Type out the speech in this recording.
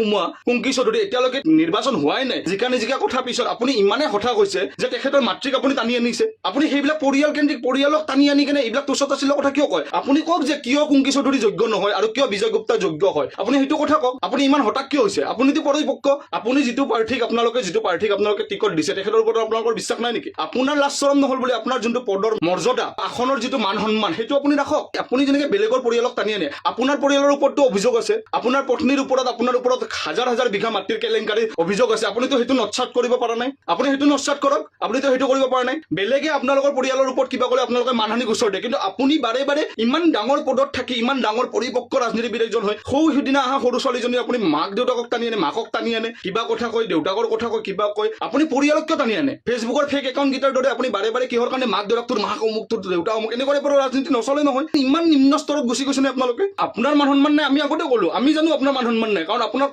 সোমোৱা কুংকি চৌধুৰী এতিয়ালৈকে নিৰ্বাচন হোৱাই নাই, জিকা নিজিকা কথা পিছত, আপুনি ইমানে কথা কৈছে যে তেখেতৰ মাতৃক আপুনি টানি আনিছে। আপুনি সেইবিলাক পৰিয়াল কেন্দ্ৰিক, পৰিয়ালক টানি আনি কেনে এইবিলাক তুচ্ছ তাচ্ছিল্য কথা কিয় কয়? আপুনি কওক যে কিয় কুংকি চৌধুৰী যোগ্য নহয় আৰু কিয় বিজয় গুপ্তা যোগ্য হয়, আপুনি সেইটো কথা কওক। আপুনি ইমান হতাশ কিয় হৈছে? আপুনিতো পৰিপক্ক। আপুনি যিটো প্ৰাৰ্থীক আপোনালোকে যিটো প্ৰাৰ্থীক আপোনালোকে টিকট দিছে, তেখেতৰ ওপৰত আপোনালোকৰ বিশ্বাস নাই নেকি? আপোনাৰ লাজ চৰম নহ'ল বুলি আপোনাৰ যোনটো পদৰ মৰ্যাদা, আসনৰ যিটো মান সন্মান, সেইটো আপুনি ৰাখক। আপুনি যেনেকে বেলেগৰ পৰিয়ালক টানি আনে, আপোনাৰ পৰিয়ালৰ ওপৰতো অভিযোগ আছে। আপোনাৰ পত্নীৰ ওপৰত, আপোনাৰ ওপৰত হাজাৰ হাজাৰ বিঘা মাটিৰ কেলেংকাৰীৰ অভিযোগ আছে। আপুনিতো সেইটো নস্যাৎ কৰিব পৰা নাই। আপুনি সেইটো নস্যাৎ কৰক। আপুনিতো সেইটো কৰিব পৰা নাই। বেলেগে আপোনালোকৰ পৰিয়ালৰ ওপৰত কিবা ক'লে আপোনালোকে মানহানি গোচৰ দিয়ে, কিন্তু আপুনি বাৰে বাৰে ইমান ডাঙৰ পদত থাকি, ইমান ডাঙৰ পৰিপক্ক ৰাজনীতিবিদ এজন হয়, সৌ সিদিনা অহা সৰু ছোৱালীজনী আপুনি মাক দেউতাকক টানি আনে, মাকক টানি আনে, কিবা কথা কয়, দেউতাকৰ কথা কয়, কিবা কয়। আপুনি পৰিয়ালক কিয় টানি আনে? ফেচবুকৰ ফেক একাউণ্ট কেইটাৰ দৰে আপুনি বাৰে বাৰে কিহৰ কাৰণে মাক দেউতাক, তোৰ মাক অমুক, তোৰ দেউতা অমুক, এনেকুৱা টাইপৰ ৰাজনীতি নচলে নহয়। ইমান নিম্ন স্তৰত গুচি গৈছে নে আপোনালোকে? আপোনাৰ মান সন্মান নাই, আমি আগতে ক'লো। আমি জানো আপোনাৰ মান সন্মান নাই, কাৰণ আপোনাৰ